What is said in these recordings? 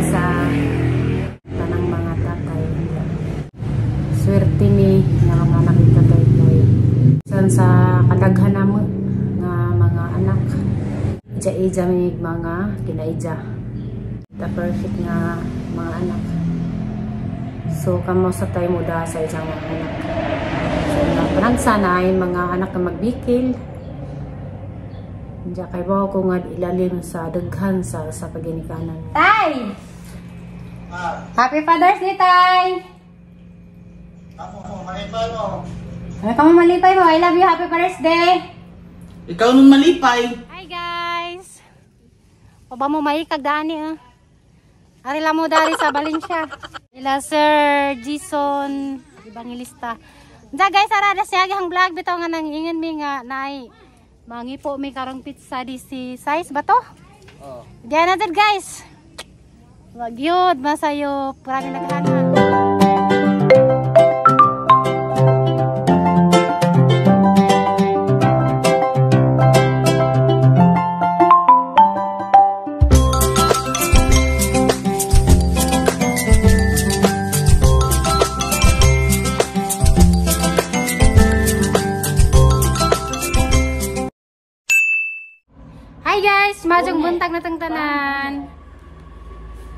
sa tanang mga tatay. Swerte mi nga mga anak ni tatay kay san sa kadaghan namo nga mga anak. Ija-ija mi mga kinaija. The perfect nga mga anak. So kamo sa tayo muda sa isang mga anak. So panagsanay mga anak na magbikil. Diya kay bawo ko nga ilalim sa daghan sa paginikanan. Tay! Happy Father's Day, Tay! Ako, malipay mo. Ano ka mo malipay mo? I love you. Happy Father's Day! Ikaw nun malipay. Hi, guys! O ba mo maikag dani, ah? Ari lang mo dari sa Valencia. Ila Sir Jason Evangelista. Diya guys, ara na siya ang vlog bitaw nga nang ingon mi nga naay mangipo mi karong pizza di si size ba to? Oh. Diyan na dyan, guys. Wag yun, masayo marami naghahanap. Hi guys, majong buntag na tang tanan.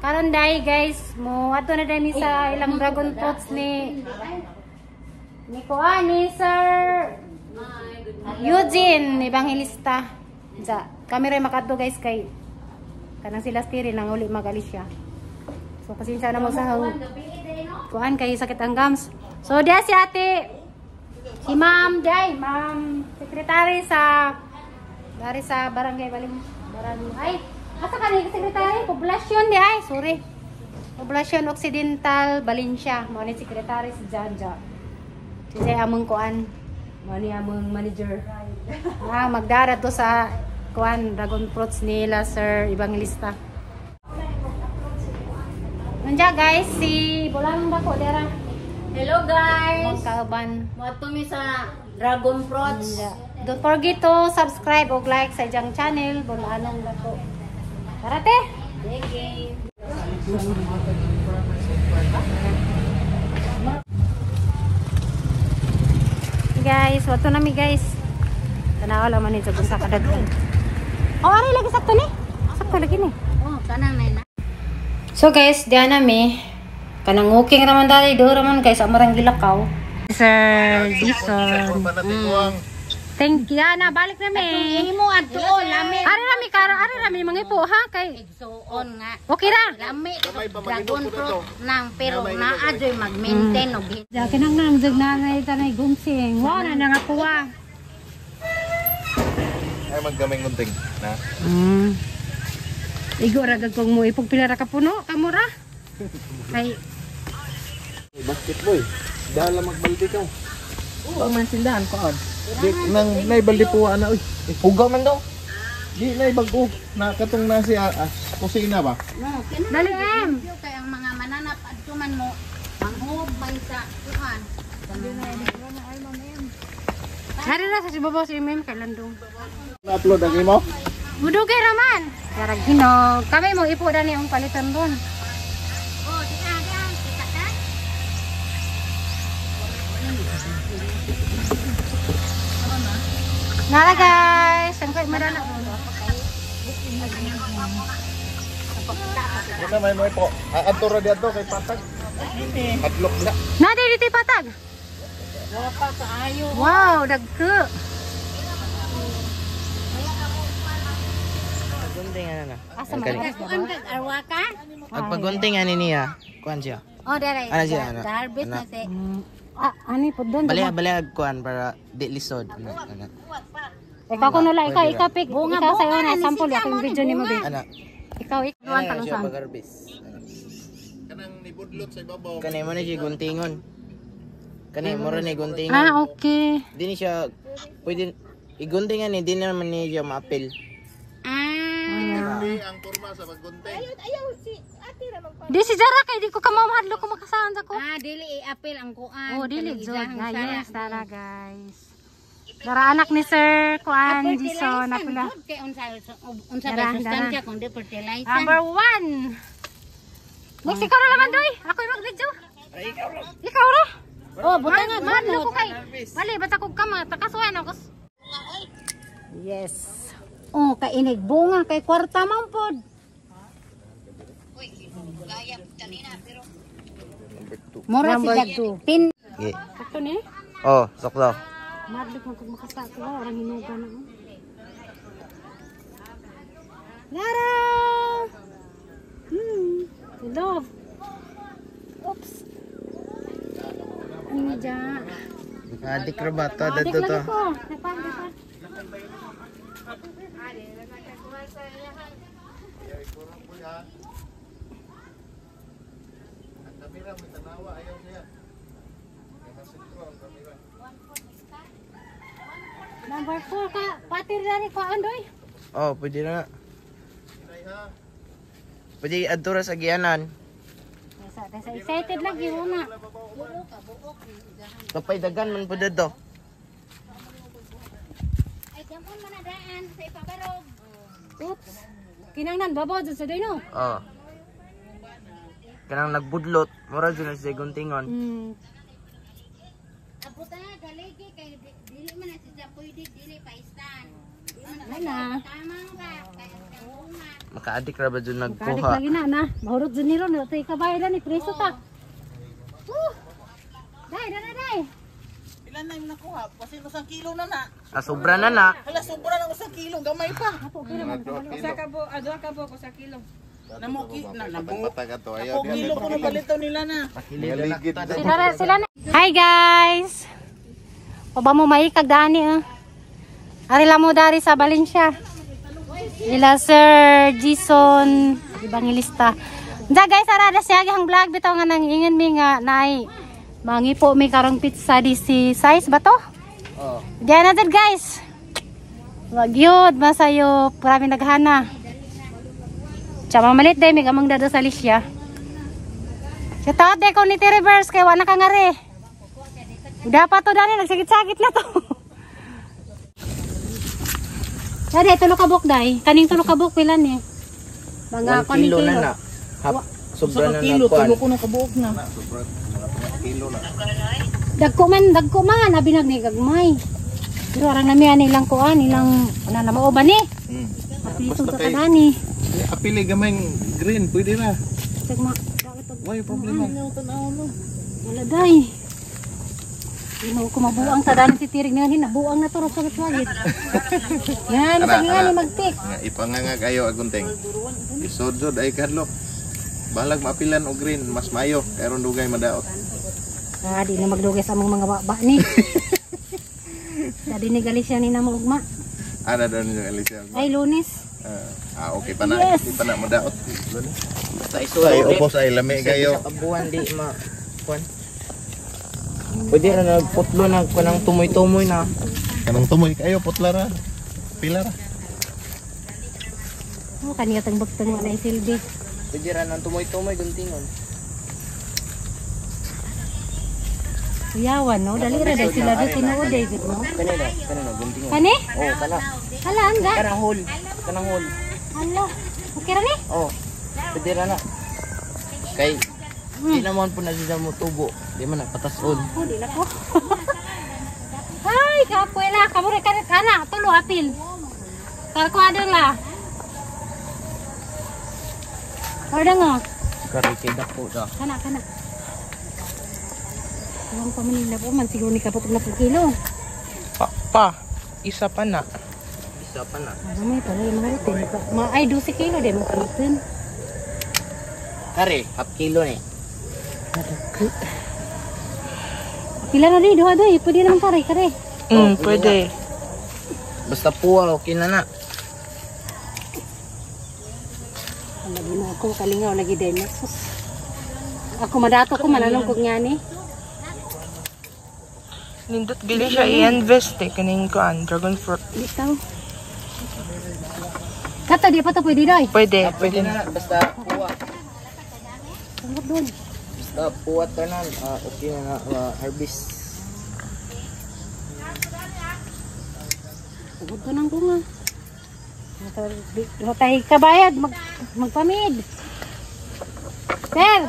Karon dai guys, mo adto na dai mi sa ilang dragon fruits ni kuan ni Sir Eugene Evangelista. Ja, kami ray makadto guys kay kanang sila stiri nang uli magalis siya. So pasensya na mo sa kuan kay sakit ang gums. So diya si ate, si Ma'am Jai, Ma'am Secretary sa dari sa barangay Baling Barangay. Ay, asa ka ni sekretary? Poblasyon di ay, sorry. Poblasyon Occidental Valencia. Mao ni sekretary si Janja. Si Jai among kuan. Mao ni among manager. Ah, magdara to sa kuan dragon fruits nila Sir Evangelista. Nandiya guys si Bolang Bako dera. Hello guys. Magkauban. Moadto mi sa dragon fruits. Nandiya. Don't forget to subscribe o like sa iyang channel, Bolanong Dako. Tara te! Sige. Hey guys, wato na mi guys. Tanaw lang man ni sa sa kadaghan. Oh, ari lagi sakto ni. Sakto lagi ni. Oh, kanang nay na. So guys, diyan na mi. Kanang walking raman dali do raman kay sa amarang gilakaw. Sir Jason. Thank you na balik na mi. Imo adto lami. Ari ra mi kara, ari ra mi mangipo ha kay Igsuon nga. okay ra. Lami dragon fruit nang pero naa joy mag-maintain og Ja kinang nang jud nanay tanay gumsing. Wa na nga kuwa. Ay maggamay gunting na. Igo ra gag kung mo ipog pila ra ka puno kamura. Kay Basket boy. Dala magbaldi ka. Oo man sindahan ko on. Di nang naibaldi po ana oy. Hugaw man daw. Di nay bago na katong na si kusina ba? No, kinang Dali em. kay ang mga mananap adto man mo manghub man sa kuan. Hari ra sa sibabaw si Mem kay landong. Na-upload ang imo? Mudugay ra man. Karag hinog. Kami mo ipo dani ang palitan ron. Oh, di ah, di ah, kita ka. Nara guys, ang kay marana. Una may mo ipo. Adto ra di adto kay patag. Adlok na. Na dili ti patag. Wa pa kaayo. Wow, dagko. Gunting ana na. Asa man Ang Kuan kag arwaka? Ang paggunting ani niya, kuan siya. Oh, dere. Ana siya, ana. Harvest Ana. na si. Ah, ani pud doon. Bali bali kuan para di lisod ana ana. Ikaw kuno la, ikaw ikaw pick. Bunga, Ikaw sayo bunga na na, sample nisika akong mo ni video nimo bunga. be. Ana. Ikaw ikaw Ana tanong siya sa. pag-harvest. Ana. Kanang nibudlot sa ibabaw. Kani mo ni siya guntingon. Kani mo ra ni guntingon. Ah, okay. Di ni siya pwede iguntingan ni di naman ni siya maapil. Ah, Hindi ang kurma sa paggunting. Di si Jara kay di ko kamamahadlo ko makasaan sa ko. ah, dili i-apil ang kuan. Oh, dili Kanang jud. isahang Ah, sara. yes, tara guys. Dara anak ni Sir Kuan Jason Fertilizer, na pula. good kay unsa unsa Dara, ba sustansya kung di fertilizer. Number 1. Magsikaw na naman doy. Ako yung mag-video. Ikaw ra. Oh, buta nga Madlo ko kay. Bali basta kog kama takasuhan ako. Yes. Oh, kainig bunga kay kwarta man pod. Mura Number si 2. Pin Okay. Sakto ni. Oh, sakto. Madlo ko kung makasta ko orang hinuga na. Oh. Lara. Love. Oops. Ini ja. Adik ra ba to Adik dito lagi to? ko. Napa, napa. Ang kamera may tanawa ayaw siya. Kaya masentro ang kamera. Number 4 ka. Patir na ni kuan doy. Oh, pwede na. Inay ha. Pwede adto ra sa gianan. Sa sa excited lagi una. Kapay dagan man pud dito. Ay damon man na daan sa ipabarog. Oops. Kinangnan babaw jud sa doy no. Oh. Kanang nagbudlot, mura jud na siya guntingon. Abot na galigi kay dili man na siya pwede dili pa istan. Ana. Tamang ra kay ang bunga. Makaadik ra ba jud Kadik nagkuha? lagi na na. Mahurot jud ni ron tay kabayad ni preso ta. Woo! Dai, dai, dai, dai. Ilan na yung nakuha? Kasi 1 kilo na na. Ah, sobra na na. Hala, sobra ng 1 kilo. Gamay pa. Apo kira man. Usa ka bo, adwa ka bo, usa kilo. Namuki na nabo. Patag ato ayaw Ako kilo ko na palitaw nila na. Ngaligid. Sila na, sila na. Hi guys. O ba mo maikag dani ah. Ari lang mo dari sa Valencia. Ila Sir Jason Evangelista. Da guys, ara na siya ang vlog bitaw nga nang ingon mi nga naay mangipo mi karong pizza di si size ba to? Oh. Diyan na dyan, guys. Wag yun, masayo, marami naghana. Tsaka mamalit day, may gamang dado sa Alicia. Shout out day ko ni Reverse, kay wala ka nga re. Dapat to dani, nagsagit-sagit na to. Dali, tulo ka buk day. Kaning tulo ka buk, pila ni? Mga 1 kilo na na. Hap, sobra na na Kilo, kuan. tulo ko ng kabuok na. Sobra mga kilo na. Dagko man, abi nagnigagmay. Pero arang nami ani ilang kuan, ilang ano na mao ba ni? Apito Basta sa kay- kadani. Apili gamay green pwede na. Tagma. Why problema? Wala day. Hindi mo ko mabuang sa dani si Tirig nga hin, nabuang na to sa swagit. Yan, Ana, sa nga ana. ni magtik. Nga ipanganga kayo agunting. Isod jud ay kadlok. Balag maapilan og green mas mayo kay aron dugay madaot. Ah, di na maglugay sa among mga baba ni. Dadi ni Galicia ni na mo ugma. Ana daw ninyo Alicia. Ay, Lunes. Ah, okay pa na. Yes. Di pa na madaot. Basta isuod. Ay ubos ay lami kayo. Sa kabuan di ma kuan. Pwede ra nagputlo na kanang tumoy-tumoy na. Kanang tumoy kayo putla ra. Pila ra. Oh, kaniya tang bagtang wala silbi. Pwede ra nang tumoy-tumoy guntingon. Kuyawan no, dali ra dai sila do tinuod dai gud no. Kanina, kanina guntingon. Kani? Oh, kana. Hala anda. Kanang hole. Kanang hole. Hala. Okay ra ni? Oh. Pwede ra na. Kay di naman po na sila mo tubo. Di man na patason. Oh, di na ko. Ay, kapuela, kamo ra kana kana tulo apil. Kalkuado la. Order nga. Kari kay dako da. Kana kana. Huwag pa man nila po man siguro ni kapot na po kilo. Pa, isa pa na. Isa pa na. Ano may pala yung mga ritin. Ma ay 12 kilo din mo palitin. Kari, half kilo ni. Pila na di duha doy, pwede naman kare kare. Pwede. Basta puwa okay na na. Lagi na ako kalingaw lagi din. Sus. Ako madato ko mananong kog ngani. Nindot gili siya i-invest eh, kaning kuan, dragon fruit. Bitaw. Kato di pa to pwede doy. Pwede, Ah, pwede na. Basta puwa. Tungod doon. Basta puwa tanan, ah, okay na na harvest. Tungod doon ang bunga. Duha tayo kabayad, magpamid. Sir,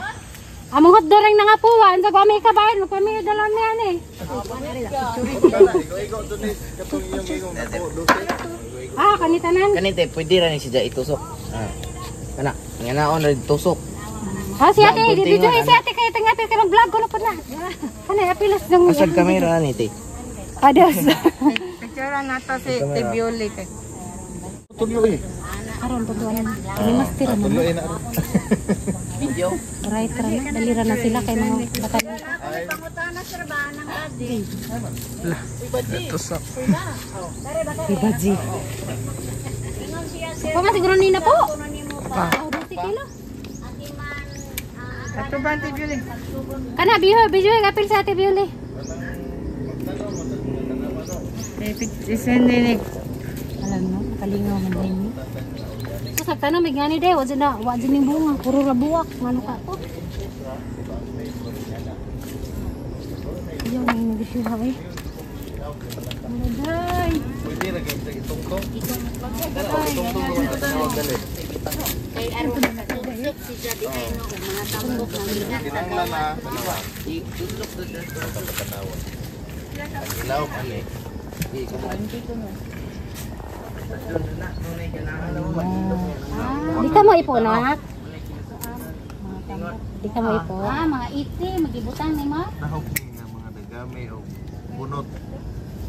among hotdog ring nangapuwan sa kami kabahin, kami dala niya ni. Igo-igo to ni katong iyong igong ako 12. Ah, kanitanan. Kanite pwede ra ni siya itusok. Ah. Kana, nga naon ra tusok. Ah, si ate, Guntingon, di video si anak. ate kay tangapil kay mag-vlog ko na po na. Kana apilas ng Asad kamera ni te. Adas. Picture na to si Tibioli kay. Tulo eh. Aron pagduanan. Ini mas tira man. Tulo eh na. Video. Right ra na, dalira na sila kay mga bata. Tusok. Ibaji. Pa man siguro ni na po. Pa. Ah, 12 kilo. Ato ba Tibioli? Kana biho, bijo apil sa ate Bioli. Isend ni Alam mo, kalingaw man din ni. So sa tanong may gani day, wa jud na, wa jud ning bunga, puro ra buwak, ngano ka to. Ayaw na yung nagsiha eh. Ano day? Pwede ra kay itungtong. Itungtong ko na tawag dali. Kay aron sa tusok si Jadi ay no mga tambok ng bigat. Kinahanglan na. Itusok do Patanawa. Ang ilaw ani. Di ka mo ipo, nak? Di ka mo ipo? Ah, mga iti magibutan ni mo. Nahog ni nga mga dagami o bunot.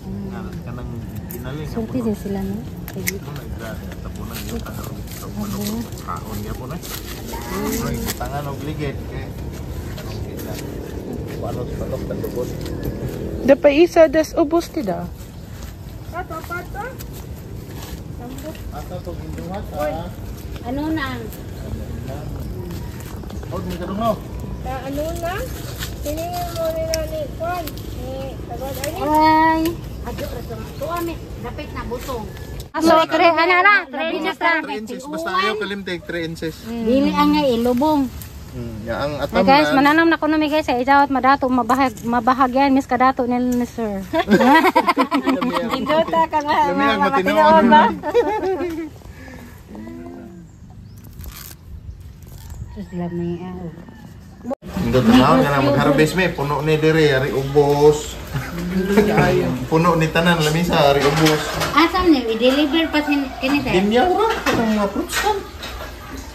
Nga kanang ginaling nga Sulti bunot. din sila, no? Sige. Ito na grabe ang tapunan yun ang manok kaon gyapon eh. Ay, tangan og ligid kay okay na. Paano sa patok tandubot. Dapat isa das ubos ti da. Asa to ginduhat ha? Ano na? Hold mi kadungno. Ano na? Tiningin mo nila ni Kwan. Ni Tagod. Ay, Ay. Adyo ra sa tuwa mi dapit na butong. So, tre, ano na? 3 inches na. 3 inches basta ayaw kalimtik 3 inches. Dili ang nga ilubong. Ya ang Ay atam guys, na. mananam na kuno mi guys sa ijawat madato mabahagyan mis kadato nila ni sir. Indota ka nga. Lami ang matinoon ba? Sus lami ah. Indo tanaw nga na mag-harvest mi puno ni dire ari ubos. Puno ni tanan lamisa ari ubos. Asa ni i-deliver pa sin kini sir? Dinyaw ra kanang mga fruits kan.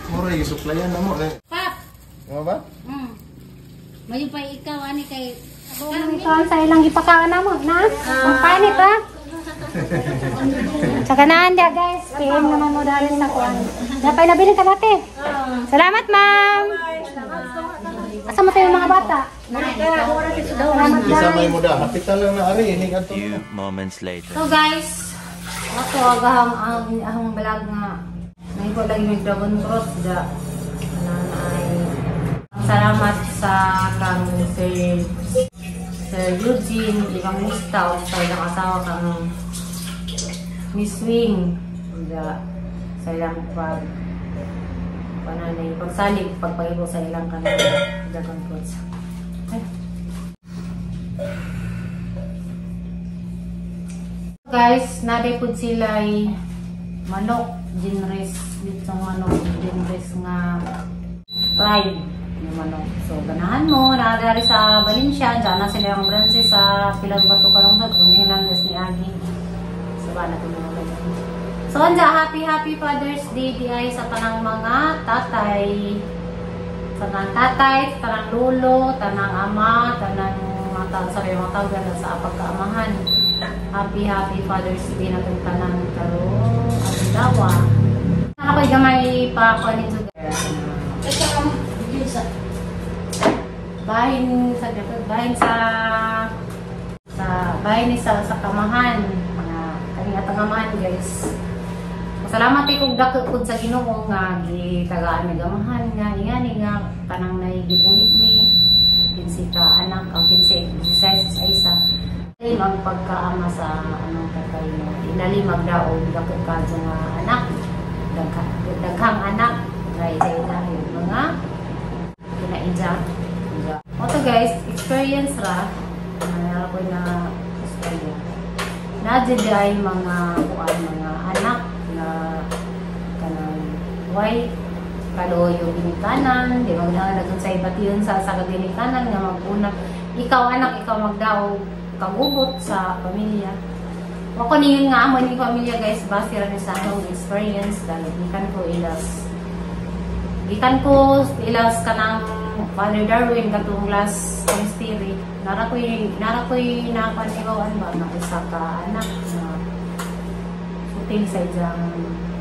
Mura yung supplyan na mo eh. Pap. Mo ba? Mayo pa ikaw ani kay Ikaw sa ilang ipakaan na mo, na? Ang panit, ha? Sa kanaan dia, guys. PM naman mo dali sa kuan. Dapat nabilin ka dati. Salamat, ma'am. Asa mo tayo mga bata? Salamat, Isa may guys. mo da. Hapitan lang na ari ini kadto. Few moments later. So, guys, ako agahang ang ahong vlog nga. Nahipo lagi may dragon fruit da. Ano na ay salamat sa kang Sir Eugene Ibangusta o sa ilang asawa kang Miss Wing da, sa ilang pag pananay pagsalig pagpahibo sa ilang kanang dragon fruits. Ay. Guys, naday pud sila ay manok ginres ditong manok ginres nga fried yung manok. So ganahan mo naadari sa Valencia, dyan na sila yung branches sa Pilar Bato Kalungsod kung hinangas ni Agi. So ba na mga ganyan. So anja happy happy Father's Day di ay sa tanang mga tatay. Sa tanang tatay, sa tanang lolo, tanang ama, tanang mga tao sa mga tao sa pagkaamahan. Happy happy Father's Day na itong tanan karon adlaw. Ako'y gamay pa ako nito. Bahin sa bahin sa bahin ni sa kamahan mga kaning atong amahan guys. Salamat kay kog dako pud sa Ginoo nga gitagaan mi gamahan nga ingani nga kanang nagibuhi mi 15 ka anak ang 15 16 sa isa. Ilalim ang pagkaama sa anong tatay mo. Ilalim magdaog dako ka nga anak. Daghang anak nga isa-isa yung mga kinaidya. Oto guys, experience ra. Ako na istorya. Nadya ay mga kuan mga anak na kanang why Kaloyo ginikanan, di magdaog na sa ibation sa ginikanan nga maguna. Ikaw anak, ikaw magdaog kagubot sa pamilya. Ako niyon nga amo ni pamilya guys, base ra ni sa akong experience dahil gikan ko ilas kanang Father Darwin katong last mystery. Nara koy nakuan ba na usa ka anak na sutil sa iyang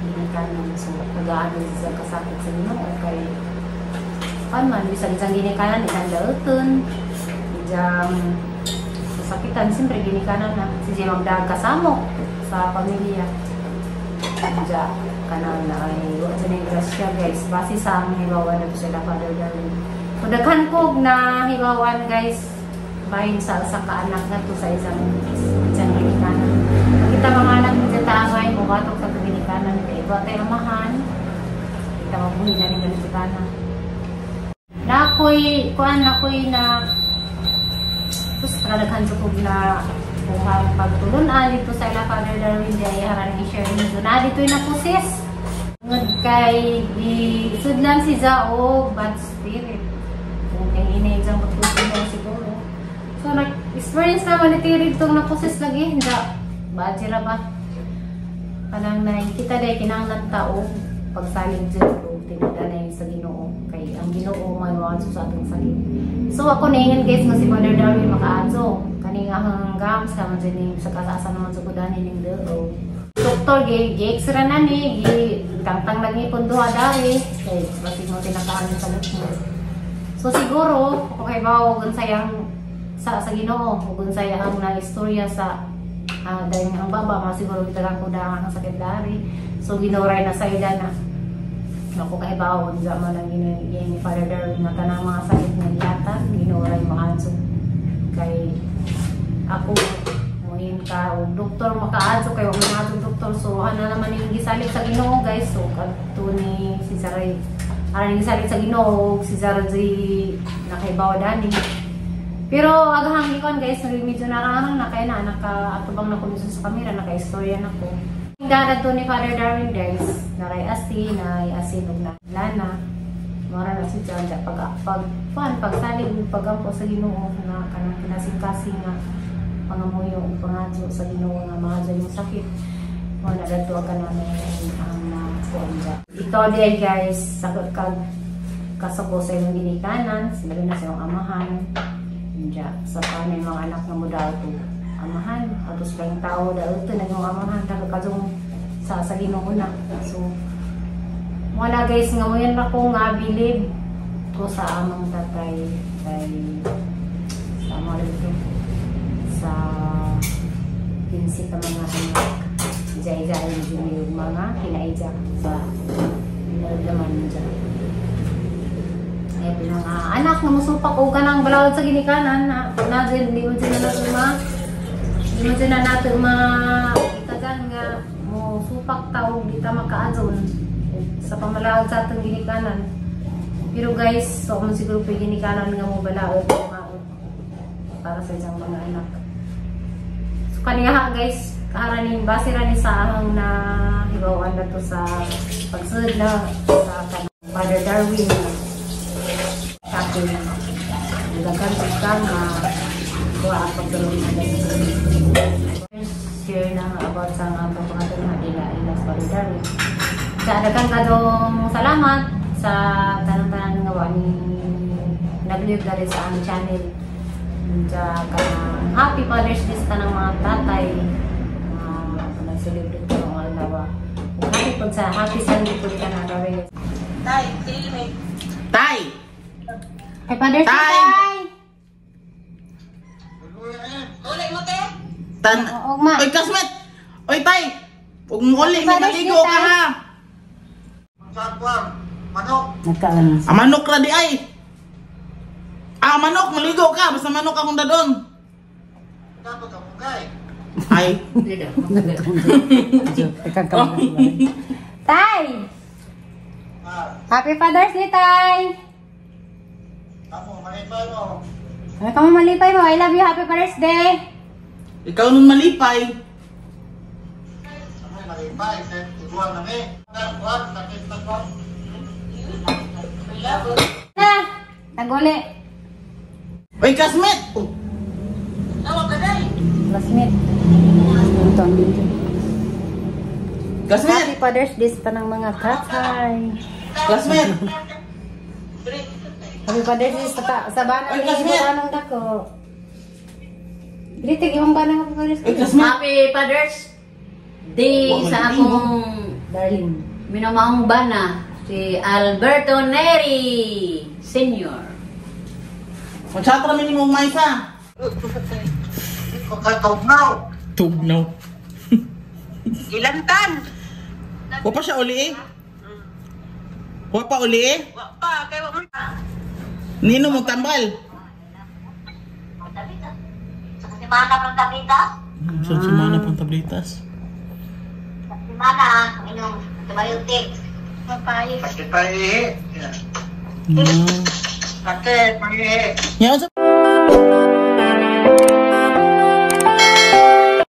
ginikanan. So nagaano siya kasakit sa Ginoo kay kan man bisan iyang ginikanan ilang dauton iyang kasakitan, siyempre ginikanan na si siya magdaag kasamo sa pamilya. Diya kanang na ay wala sa grasya guys, base sa ang hibawan na sila Father Darwin. So daghan kog na hibawan guys bahin sa kaanak na to sa isang ginikanan. Kita mga anak sa taangay mo batok sa ginikanan kay wa tay amahan. Kita mabuhi na ning ginikanan. Nakoy kuan nakoy na tapos kadaghan sa kog na kuhang pagtulunan dito sa ila Father Darwin di ay haran i-share nito na dito'y napusis. Ngod kay isudlan si Zao bad spirit. Kung kay inay diyang pagtutulong siguro. So nag-experience naman ni Tiri itong napusis lagi. Hindi, bad sira ba? Kanang nakikita dahil kinanglan tao pagsalig dyan o tinadanay sa Ginoo. Kay ang Ginoo manuan sa atong sakit. So ako naingin guys nga si Father Darwin makaadso. Kaning hanggang sa man dyan sa kasasa naman sa kudanin ning doo. Doktor gi-extra na ni gi tangtang lagi pun duha dari kay basig mo tinakaan sa mo. So siguro okay ba og unsay ang sa Ginoo ug unsay ang na istorya sa dahil ang baba ma siguro bitagang kuda ang sakit dari. So Ginoo ra na sayda na. Ako kay bawo unsa man ang ni Father Darwin nga tanang mga sakit nga gihatag Ginoo ra makaadso. Kay ako muhin ka og doktor makaadso kay wa man doktor, so ana naman yung gisalig sa Ginoo guys. So kadto ni si Saray aran gisalig sa Ginoo si Saray nakaibaw dani. Pero aghang gikon guys, medyo narangang na kay na naka atubang na ko sa kamera, naka-istorya na ko. Dara to ni Father Darwin guys, naray asin, naray asin ug lana. Mora na si John pag pag pagsalig ug pagampo sa Ginoo nga kanang kinasingkasing nga pangamuyo ug pangadyo sa Ginoo nga maadyo yung sakit. Mo na dadto ka namin ang nakuan dya. Ikaw di guys, sagot kag kasuko sa imong ginikanan, sila na sa imong amahan. Diya sa panay mga anak nga mo daw to amahan atos lang tao daw to nagong amahan taga kadtong sa Ginoo na. So wala guys nga mo yan ako nga believe ko sa among tatay kay sa mga dito sa 15 ka mga anak jay-jay yung mga kinaija sa naldaman dyan. Ay mga anak nga musupak og kanang balawad sa ginikanan na na di mo dyan na nato ma di mo dyan na nato ma itagan nga mo supak ta og di ta makaadson sa pamalawad sa atong ginikanan. Pero guys, so mo siguro pa ginikanan nga mo balaod para sa isang mga anak. So kaniya guys, kaaranin base ra ni sa ahang na hibaw-an na to sa pagsulod na sa Father Darwin. Akin daghan ka nga kuha ang pagdulong na share na about sa nga pagpangatong nga dila ilas Father Darwin. Sa daghan kadong salamat sa tanang-tanan nga wa ni nagliyog dali sa aming channel. Kanang Happy Father's Day sa tanang mga tatay nag-celebrate ko ang adlaw. Happy pod sa Happy Sunday pod ka na gawin. Tay, tay. Happy Father's Day, tay. Uli mo te. Tan. Oy kasmet. Oy tay. Ug mo uli ni maligo ka ha. Manok. Nagkaan. Ah, manok ra di ay. Ah, manok maligo ka basta manok akong dadon. Dapat ka mugay. Ay. Tay. Happy Father's Day, Tay. Ako, malipay mo. Ano ka mo malipay mo? I love you. Happy Father's Day. Ikaw nun malipay. Ako, malipay. Igual na mi. Sakit na ko. Na! Naguli. Oy, classmate! Oh, Classmate. Ito ang video. Classmate! Happy Father's Day sa tanang mga tatay. Classmate! Happy Father's Day sa bana Ay, ni classmate! Anong dako. Dito imong bana nga Father's Oy, Day. classmate! Happy Father's Day sa akong Darling. minamahong bana, si Alberto Neri Senior. Magchat ra mi nimo maysa. Tugnaw. Ilantan. Wa pa siya uli eh. Wa pa uli eh. Wa pa kay wa man. Nino mo tambal. Sa semana pang tablitas? Sa semana pang tablitas. Sa semana, inom antibiotics. Mapayos. Sakit pa ihi. Mm. Sakit, pag-ihi. Nya unsa